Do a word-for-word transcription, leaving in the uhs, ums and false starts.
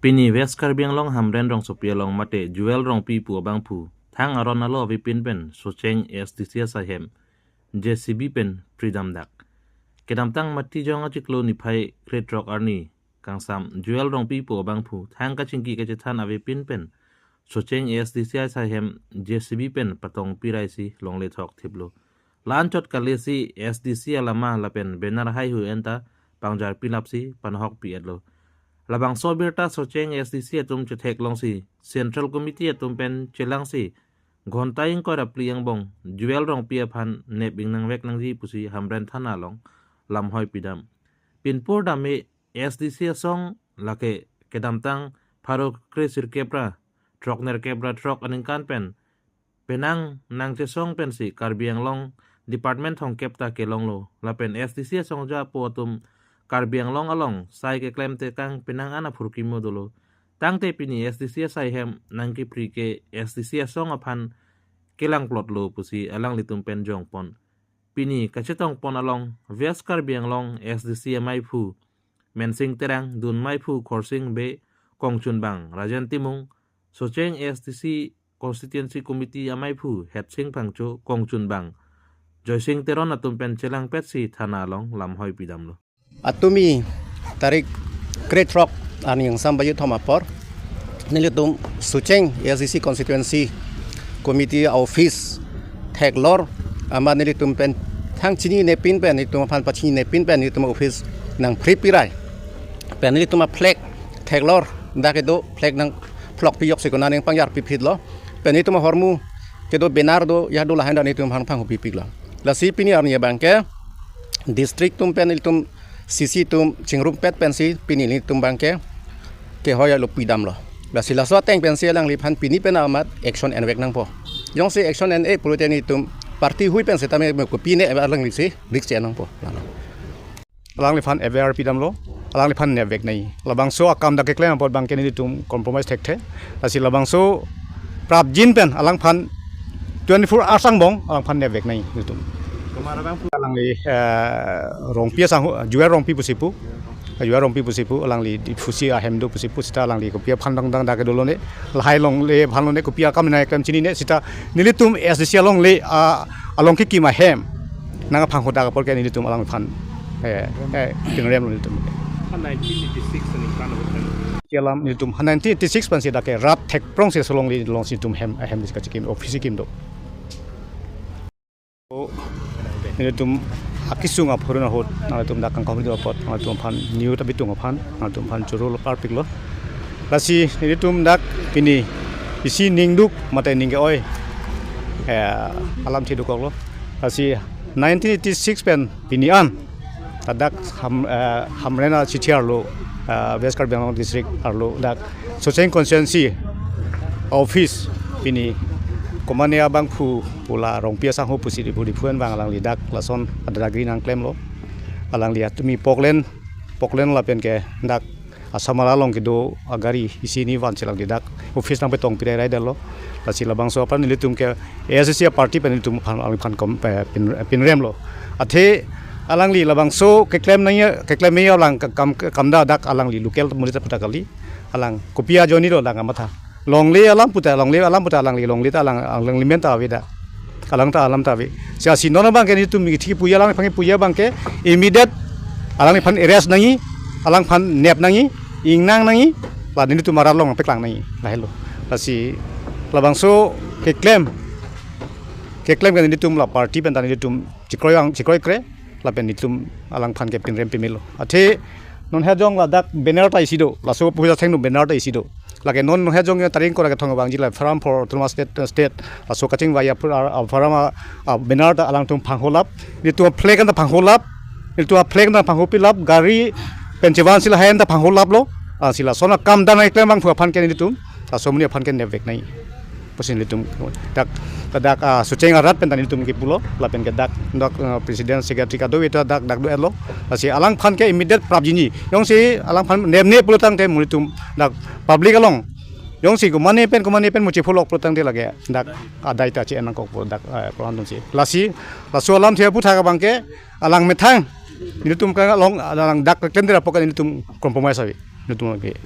Pini West Karbi Anglong Hamren rongsopi along mate Joel Rongpi pu abangphu thang aron alo avepin pen Socheng A S D C asaihem J C B pen pridamdak. Kedamtang Matijong achiklo niphai krethrok arni kangsam Joel Rongpi pu abangphu thang kachingki kachethan avepin pen Socheng A S D C asaihem J C B pen patong piraisi longle thok thiplo. La-anchot kalesi A S D C alama lapen banner haihui anta pangjar pilapsi panhok pi-etlo. Labangso birta Socheng A S D C atum chetheklongsi Central Committee atum pen chelangsi ghonta ingkoi ra phli angbong Joel Rongpi aphan nep ingnangvek nangji pusi Hamren Thana along lamhoi pidam. Pinpur dame A S D C asong lake kedamtang pharo kre sirkep ra throk nerkep ra throk aningkan pen penang nangchesong pensi Karbi Anglong department thomkep ta kelonglo. Lapen A S D C asongja apo atum Karbi Anglong along sai keklem tekang penang an aphurkimo dolo. Tangte pini A S D C asaihem nangkepri ke A S D C asong aphan kelangplotlo pusi alanglitum pen jongpon. Pini kachetongpon along West Karbi Anglong A S D C amaiphu Mensing Terang, dun maiphu Khorsing Bey, kongchunbang Rajen Timung, Socheng A S D C Constituency Committee amaiphu Hetsing Phangcho, kongchunbang Joysing Teron atum pen chelangpetsi thana along lamhoi pidamlo. Atumi tarik krethrok arni kangsam bayu thom apor nelitum Socheng A S D C Constituency Committee office theklor amat nelitum pen thang chinine pin pen nelitum aphan pachinine pin pen nelitum office nangpri pirai pen nelitum a flag theklor dak kedo flag nangphlok pijok si konat nangpangjar piphitlo pen nelitum ahormu kedo banner do ya do lahai do nelitum aphan phanghu pipiklo. Lasi pini arni abangke district atum pen nelitum C C atum chingrumpet pensi pini nelitum abangke kehoi alo pidamlo. Lasi laso ateng pensi alangliphan pini pen amat action envek nangpo. Jongsi action en-e pulote nelitum party hui pen setame kopine alanglisi risk che nangpo. Alangliphan aware pidamlo, alangliphan nepvek nai. Labangso akam dak keklem apot abangke nelitum compromise thekthe. Lasi labangso prapjin pen alangphan twenty-four hours angbong alangphan nepvek nai nelitum. Alangli, eh, Rongpi asangho, Joel Rongpi pusi pu. Joel Rongpi pusi pu, alangli Diphusi ahem do pusi pu seta alangli kopi aphan dang dang dak dolone. Lahai longle aphan lone kopi akam nangklem chinine seta nelitum A S D C alongle, ah, along kekim ahem nangphanghodak apor ke nelitum alangphan, eh, eh, pinremlo nelitum. Nineteen eighty-six aningkan atum. Alam nelitum nineteen eighty-six pensi dak ke rat thekprong si solongle alongsi nelitum hem, hem disi kachikim, office kekim do. O, nelitum akesung aphurun ahut nangtum dak kangkong video apot nangtum aphan news ta bitung aphan nangtum aphan choro lo parpiklo. Lasi nelitum dak pini isi ningduk mate ning ke-oi, eh, alam thidukoklo. Lasi nineteen eighty-six pen pini an ladak Ham, eh, Hamren a city arlo, eh, West Karbi Anglong district arlo dak Socheng constituency office pini komane abangphu pu la Rongpi asangho pusi di pudi phuan bang alangli dak lason adagri nangklemlo. Alangli atumi poklen, poklen lapen ke dak Assam along kedo agari isi ni van chelang di dak office nangpetong pirai rai dalo. Lasi labangso aphan nelitum ke A S D C party pen nelitum aphan alangphan kom, eh, pin, pinremlo. Athe alangli labangso keklem nangji, keklem nangji alang kam, kam da dak alangli local murit puta kali. Alang kopi ajoine lo alang kamatha. Longle alam puta, longle alam puta alangli, longle ta alang, alangli men ta ave dak. Alang ta alam ta ave. Sia si non abangke nelitum kithi puja alang phangi puja abangke immediate alangliphan arrest nangji, alangphan nep nangji, ingnang nangji, la nelitum arat along peklang nangji, lahelo. Lasi labangso keklem, keklem ke nelitum la party pen ta nelitum chikroi ang, chikroi kre, lapen nelitum alangphan ke pinrem pimelo. Athe non hajong ladak banner ta isi do, laso puja thengno banner ta isi do. Lake non, non hajong ya taring kora kethong abang jila Forum for Autonomous State, State, laso kachingvai apor, ah, ah, Forum a, ah, banner ta alangtum phangholap, nelitum flag ta phangholap, nelitum flag ta phanghopilap, gari pen chevan si lahai ta phangholaplo, ah, si lason akam dan nangklem abangphu aphan ke nelitum, laso amonit aphan ke nepvek nai. Pusi nelitum dak, dak, ah, Socheng arat pen ta nelitum kipulo, lapen ke dak, dak, ah, president secretary kadokave ta dak, dak do-etlo. Lasi alangphan ke immediate prapjinji. Jongsi alangphan nepne pulo tangte nelitum dak public along jongsi komane pen, komane pen muchipholok pulo tangte lake dak adai ta che-en nangkokpo dak, eh, prohan atumsi. Lasi, laso alam thia puthak abangke alang methang nelitum ke along alang dak keklem dera pokan nelitum compromise ave. Nelitum ke